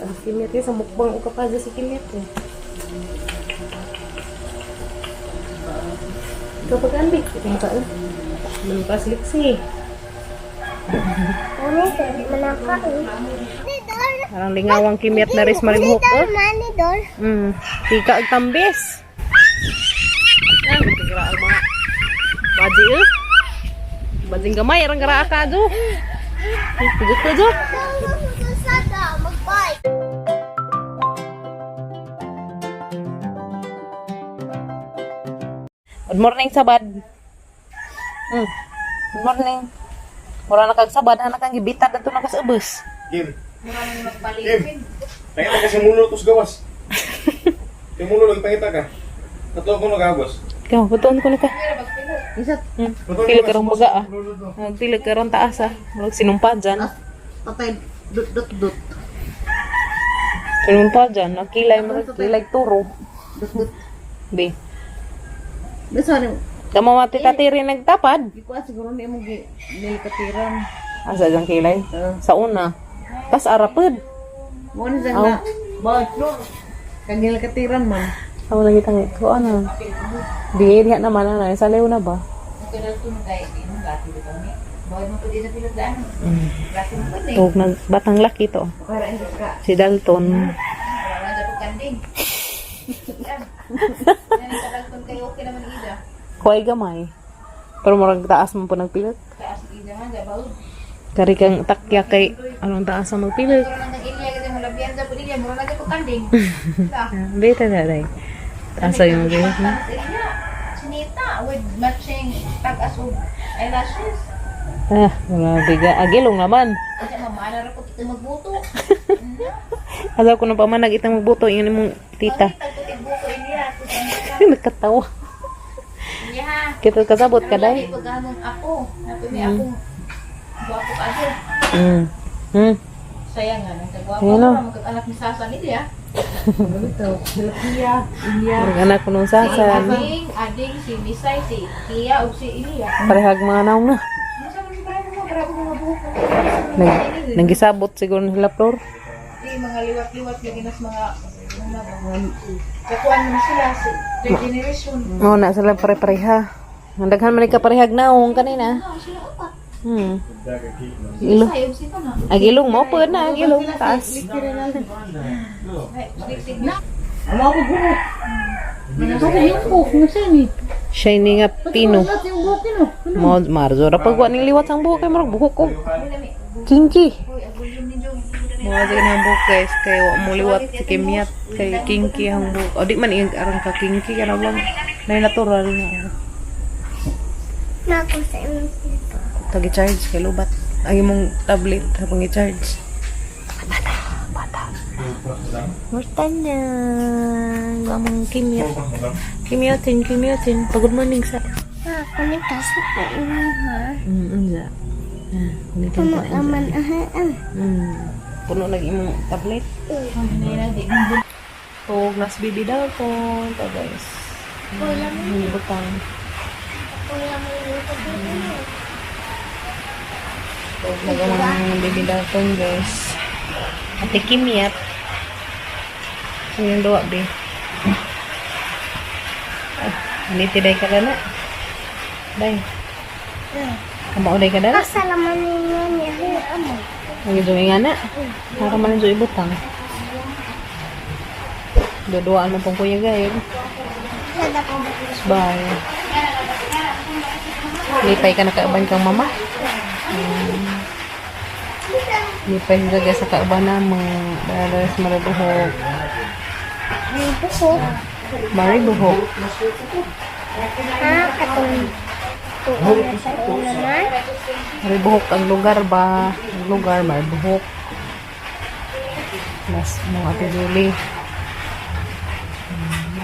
Ang Kimyat eh, sa mukbang o kapaga si Kimyat eh. Ikaw pag-andik, ito mo kaan. Manukas liksi. Ano sir, manaka eh. Parang lingawang Kimyat na ris maribuhok Dor, eh. mani dor. Tika ag tambis. Ah, tigra ang mga baji eh. Bajing gamay arang gara ka do. Tugot ko do. Sada, mag-bike. Good morning, Sabad. Good morning. Mura na kag Sabad, anak kang gibitad adto na kas ubos. Kim. Kim. Pangita ka sa mulo tos gawas. Yung mulo lagi pangita ka. Kato ko nagawas. Ikaw, butuon ko na ka. Pili ka rong baga ah. Pili ka rong taas ah. Murag sinumpa dyan. Patay, dut dut dut. Sinumpa dyan. Nakilay, murag kilay turo. Dut dut. Bi. Basta ni Kamo mati tatiri nagtapad. di ko ah, siguro ni mo gi nilikatiran. Asa dyan kilay? Sa una. Tas arapod. Mo ni sang na. Ba, no. Kang nilikatiran man. Ako lagi tangi ko ano. Di diha naman na sa lew na ba? Tug nag batang laki to. Si Dalton. Kuhay gamay. Pero murag taas man po nagpilit. Kari kang takya kay anong taas ang magpilit. Beta na day. Taas ay magpilit na. Sinita with matching tag-as og eyelashes. Ah, wala biga. Agilong naman. Kasi mamana ra ko ito magbuto. Alam ko na pamanag itang magbuto yun imong tita. Pag ko buto iniya. Nakatawa. Niya ha. Kita kasabot ka day. Paghamong ako. Nato mi akong gwapo kayo. Saya nga nang kagwapo Ayun ko o. magkaanak ni Sasa niya. Murag anak ko nung sasan. Ading, ading si Misay, si Kia ug si Ilya. Parehag mga naong na. Masa man parang mga grabe mga buhok. Nag, nagisabot siguro nila Flor. Di mga liwat-liwat lagi nas mga mga Kakuan man sila si third generation. Oo na sila pare-pareha. Ang daghan man ni kaparehag naong kanina. Ah, sila upat. Ilong. Misay ug si na. Agilong mo po na agilong taas. Ay, sigsig na. Amo ako buhok. Ako yung buhok nga siya ni. Shiny nga pino. Wala siyang buhok no. Mo marzo ra pagwa ning liwat ang buhok kay murag buhok ko. Kinky. Mo sa ang buhok guys kay wa mo liwat si Kimyat kay kinky ang buhok. O di man iyang arang ka kinky kana lang nay natural nga. Nako sa imong silpa. Tagi charge kay lubat. Ang imong tablet habang i-charge. Bata, bata. Murta na. Gamang Kimyat. Kimyatin, kimyatin. Pag good morning sa. Ah, kunin ka sa imong ha. Unsa. Ah, kunin Puno ko. naman ah. Ah. Puno lagi imong tablet. Tog nas bibi Dalton to guys. Kuya mo, Hindi butang. kuya mo yung pagkain. Tog na bibi Dalton guys. Ate Kimyat. Ano yung duwa be? Ah, hindi day ka na. Day. Kamao day ka na. Asa laman ninyo niya amo. Ang ito nga na. Para man yung ibutang. Duduaan mo pong kuya gayon. Sada ko. Bye. Lipay ka na kauban kang mama. Lipay ka guys sa kauban na mo. Dalas maribuhok. Ay buhok. Maribuhok. Ha, katong tuon na sa una man. Maribuhok ang lugar ba? Ang lugar, maribuhok. Mas mga Ate Julie.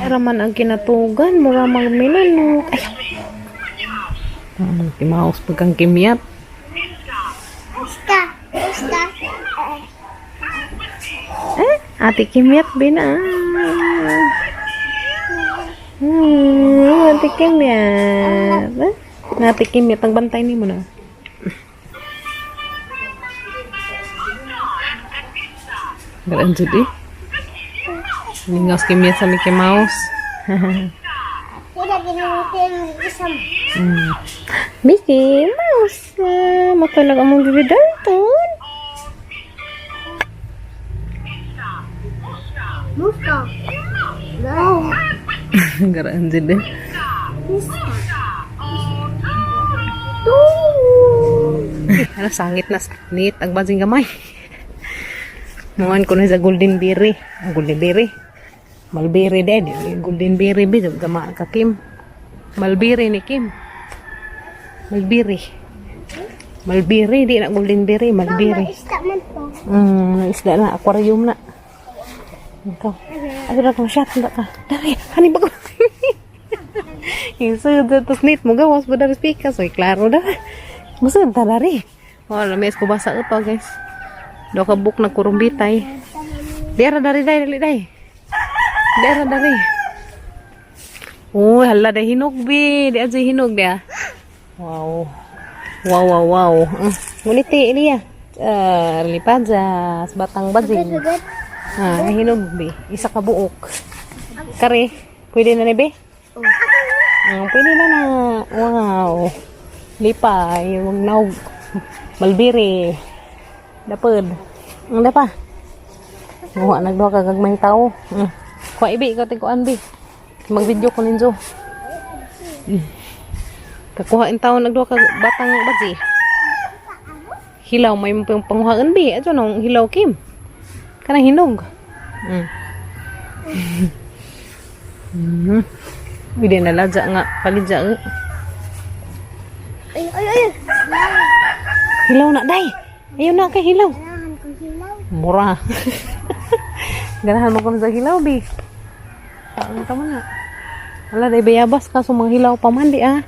Raman ang kinatugan, mura magminanok. Ay! Timaos pagkang kimyat. Usta, usta. Eh, Ate Kimyat bina. Ate Kimyat. Eh? Ate Kimyat, ang bantay ni mo na. Garaan jud eh. Lingaw sa kimya sa Mickey Mouse. Wala ginitin isang. Mickey Mouse! Ah, matulog ang mong bibi Dalton. Musta. No. Garaan jud eh. Ano, sangit na nit. Ang basing gamay. Muan ko na sa golden berry. Ang golden berry. Mulberry din. Golden berry bi gama ka Kim. Mulberry ni Kim. Mulberry. Mulberry di na golden berry, mulberry. Isda man to. Isda na aquarium na. Ikaw. Ay, wala kang shot na ka. Dari, hani ba ko? Isod tos nit mo gawas mo dari speaker. So, klaro na. Musod ta dari. Oh, lamis ko basa ito, guys. Do ka book na kurumbitay. Dera dari dai dali dai. Dera dari. Uy, hala da hinog bi. Di aja hinog dia. Wow. Wow, wow, wow. Ngunit Elia. Lipadjas, batang bajing. Good. Ah, hinog bi. Isa ka buok. Kare, pwede na ni be? Ah, pwede na na. Wow. Lipa, yung naog. Malbiri. Dapod. Ang dapa. Nguha nagduha ka gagmayng tao. Kuha ibi, ikaw tigkuan bi. Mag-video ko ninyo. Kakuha in tao nagduha ka batang baji. Hilaw may pang panguhaan bi. Ato nang hilaw Kim. Kanang hinog. Pwede na ladya nga palidya. Eh. Ay, ay, ay. Hilaw na day. Ayun na kay hilaw. Kailangan ko hilaw. Mura. Ganahan mo kami sa hilaw, bi. Paano ka man na? Wala, day bayabas ka. So, mga hilaw pa man, di ah.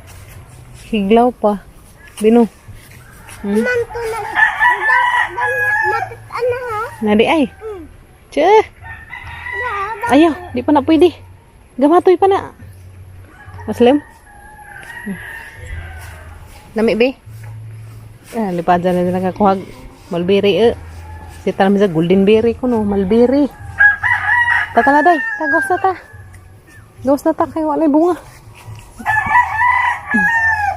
Higlaw pa. Bino. Man to na. Ang baka na matutan na ha. Na di ay. Che. Na, Ayaw, di pa na pwede. Gamatoy pa na. Muslim? Nami, be. Ah, lipad na nila nakakuhag. Mulberry, eh. Si tanam sa golden berry ko, no. Mulberry. Tata na, day. Ta, gawas na ta. Gawas na ta, kaya wala bunga.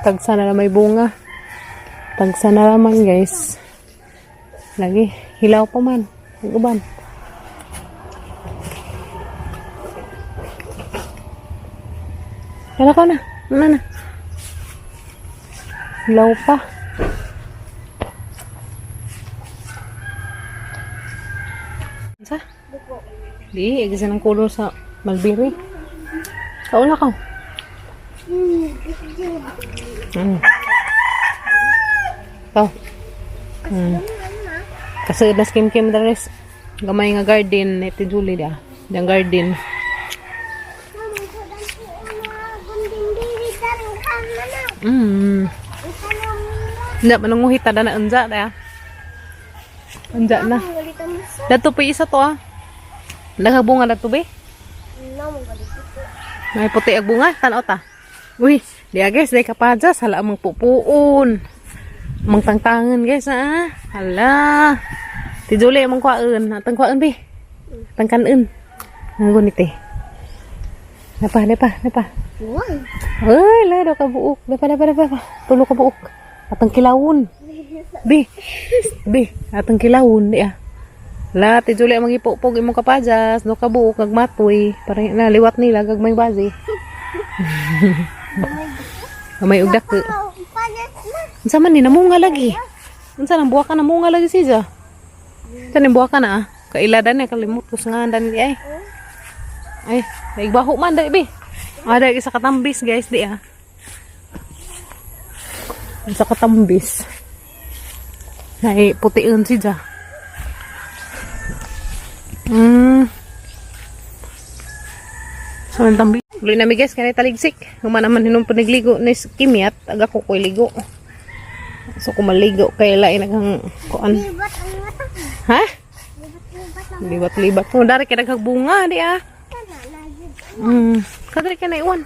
Tagsa na lang may bunga. Tagsa na naman, guys. Lagi, hilaw pa man. Ang uban. Wala ka na. Wala na. Hilaw pa. Sa? Di, igisa ng kulo sa Malbiri. Kaula ka. Ikaw. Kasi nas kim kim dares. Gamay nga garden ni Ate Julie da. Diyang garden. Hindi, manunguhit ta na unja da. Unja na. Dato pa isa to ah. Nagabunga dato be. May puti ang bunga, tanaw ta. Uy, di ah, guys, di ka pa dyan. Hala ang pupuon. Mang tangtangan guys ah. Hala. Ti Julie amang kuhaan. Atang kuhaan be. Atang kanon. Ang gunit eh. Napa, napa, napa. Uy, Ay, la daw ka buok. Napa, napa, napa. Tulo ka buok. Atang kilawon. Be. Be, atang kilawon di ah. La, ti Julie amang ipupog imong kapajas, no ka buok kag matoy. Para na liwat nila kag may bazi. May ugdak ko. palit na. Unsa man ni namunga lagi? Unsa nang buwaka namunga lagi siya? Unsa ning buwaka na ah? Kailadan na kalimot ko sa ngalan di ay. Ay, naigbaho man dali bi. Ah, dali isa katambis guys di ah. Isa katambis. Nay putiun siya. So, ang tambi. Uli na mi guys, kanay taligsik. Huma naman hinong panigligo ni Kimyat, aga ko ko'y ligo. So, kumaligo kay lain naghang kuan. Libat ang mata. Ha? Libat-libat ang Libat-libat ko. Dari kay daghang bunga di ah. mata na. Lagi. Kadari ka na iwan.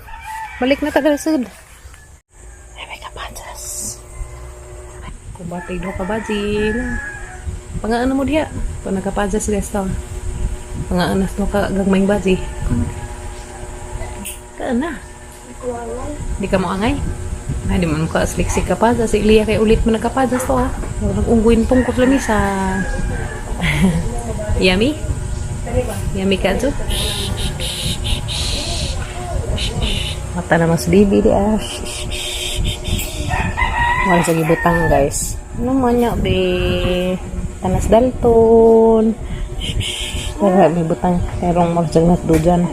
Balik na tagal sud. Ay, may kapatas. Kubatay do ka baji. Pangaan mo diha. Pag nagkapajas guys to. Mga anas no ka gagmayng baji. Kaan na. Di ka mo angay. Ay, di man ka asliksik ka pa. Si Ilya kay ulit mo nagkapadas to ah. Nag-ungguin tungkot lamisa. Yummy? Yummy ka to? Mata na mas baby di ah. Wala sa gibutang, guys. Ano man niya be? Tanas Dalton. Tara, may butang. Merong magsag do dyan.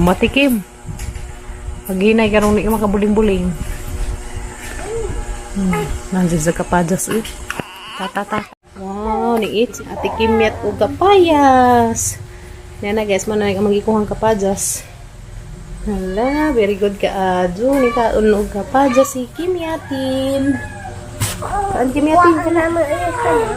Matikim. Paghinay karong di ka makabuling-buling. Nandiyan sa kapajas eh. Ta ta ta. Wow, ni it. Ate Kimyat og kapayas. Yan na guys, man na magikuhang kapajas. Hala, very good ka adyo. Ni kaon og kapajas si Kimyatin. Kaan Kimyatin Kuha naman isa na.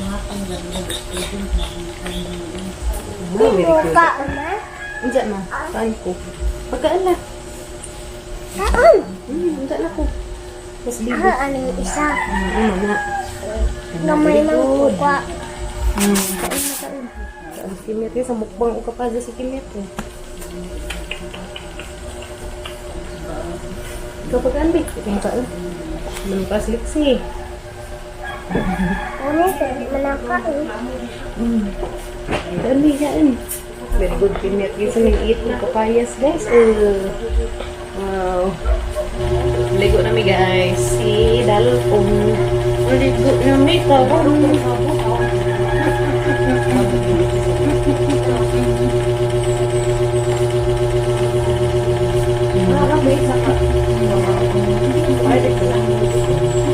Ah, very good. Ka na. Unsa na? Kaan ko. Pagkaan na. Saan? Unsa na ko. Mas bibi. Ah, ano yung isa? Ano na. Gamay Very man good. kuha. Kain na kain. Kain si Kimyat eh. Sa mukbang o kapaja si Kimyat eh. Ikaw pagkaan, Bik. Ikaw makaan. Manukas liksi. Ano ito? Di man nakain. Kain, Bik, kain. Very good, Kimyat. Guys, may eat ng kapayas, guys. Oh. Wow. Ligo na mi, guys. Si Dalpong. Ligo na mi, karon.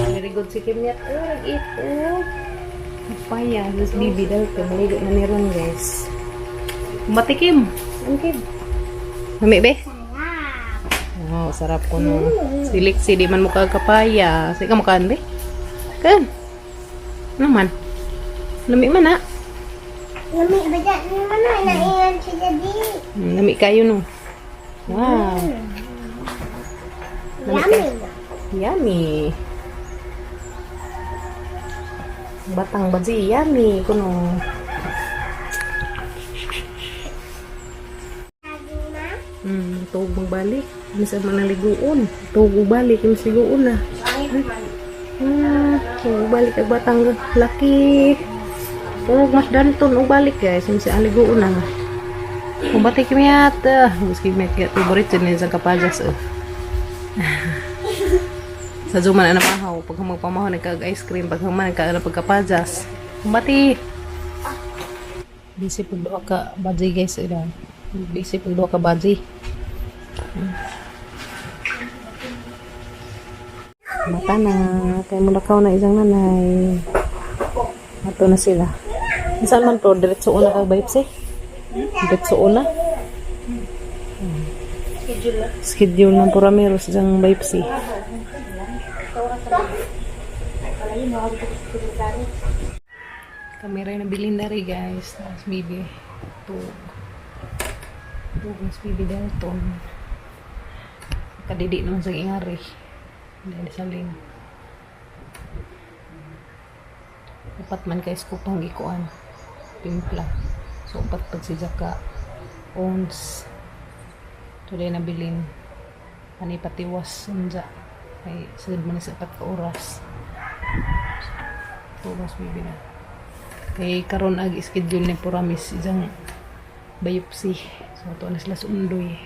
Very good si Kimyat. Oh, nag-eat. Oh. Papaya. Tapos bibi daw ito. Maligo na meron, guys. Matikim. Ang kim. Nami, be? Wow, sarap ko no. Silik si di man mukha kapaya. Sige ka mukhaan, be? Kan? Ano man? Lami man, ha? Lami ba dyan? Ano man na? Naiyan si Daddy. Lami kayo, no? Wow. Lami Yummy. kayo. Yummy. Batang baji, yummy. Kuno. Saging na. Tuog magbalik. Misa man naliguon. Tuog balik, mas liguon na. Tuog balik ag batang laki. Tuog mas danton og balik guys. Misa ang liguon na. Kumbati kimiyat. Mas kimiyat kaya favorite ni sa kapajas. Sa Zuma na namahaw. Pag magpamahaw, nagkag ice cream. Pag human, nagkag pagkapajas. Kumbati! Busy pag duha ka baji guys. Eh, daw. Busy pag duha ka baji. Mata na. Kaya mulakaw na isang nanay. Ato na sila. Saan man to? Diretso una ka babes eh? Diretso una? Schedule ng Purameros diyang babes eh. Kami rin nabilin na rin guys. Tapos bibi. Tug. Tug mas bibi Dalton. Kadidi naman sa ingari. Dahil sa lin. Upat man kay scoop ang gikuan. Pimpla. So upat pag si Jaka. Ons. Today nabilin. Ani patiwas unja. Ay sud man sa upat ka oras. Tulos bibi na. Kay karon ag schedule ni Puramis isang biopsy. So ato na sila sa undoy.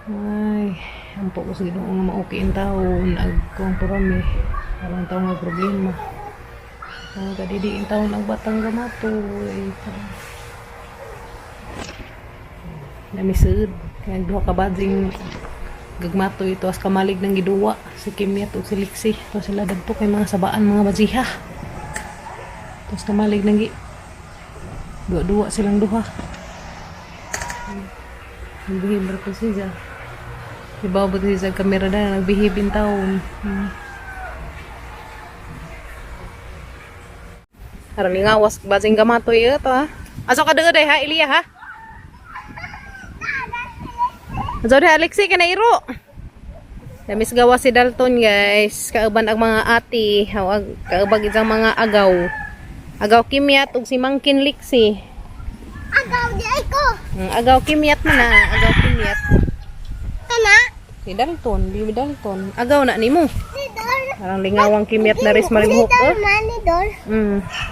Ay, ampo ko sa Ginoo nga ma-okay ang taon ag kuang Purami. Aron taon nga problema. Ang kadidi ang taon ang batang gamatoy. Namisud. Kaya duha ka bading gagmatoy ito as kamalig ng giduwa si Kimyat ug si Lixi. To sila dagto kay mga sabaan mga bajiha. Tapos kamalig ng gi duwa-duwa silang duha. Nagbihib ra po siya. Ibaw ba siya sa kamera na nagbihib in taon. Aron nga was basing gamatoy ito ah. Aso ka deuh ha, Elia ha? Aso deh Alexi ka na iro. Damis gawa si Dalton, guys. Kauban ang mga ati, hawag kaubag isang mga agaw. Agaw Kimyat ug si Mangkin Lixi. Agaw di ay ko. Agaw Kimyat man na, agaw Kimyat. Kana. Si Dalton, di Dalton. Agaw na nimo. Ni Dor. Parang lingawang Kimyat na ris maribuhok. Ni Dor Oh. man ni Dor.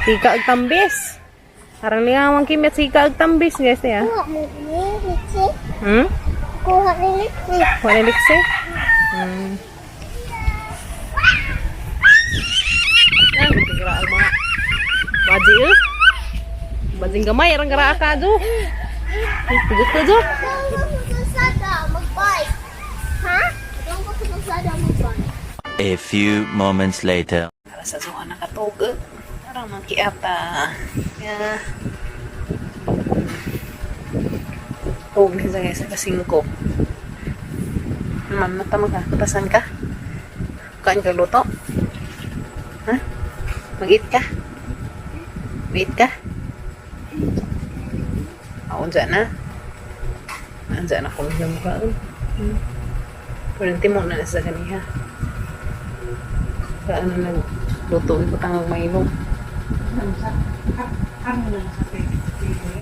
Sika ag tambis. Parang lingawang Kimyat sika ag tambis, guys, ya. Kuha mo ni Lixi. Kuha ni Lixi. Kuha ni Lixi. Ah, gara ang mga baji eh. Bajing gamay arang gara ka do. Tugot ko do. Doon ko sa kalsada mag-bike. Ha? Doon ko sa kalsada mag-bike. A few moments later. Para sa zuha nakatug. Arang mangkiata. Ya. Tug ni sa guys, alas 5. Ma'am, natama ka. Kutasan ka? Kain ka luto? Ha? Mag-eat ka? Mag-eat ka? Ako dyan na. Andyan ako. Diyan mo kaon. Pero timo na na sa ganiha. Sa ano nagluto, ibutang ang mailong. Ano na sa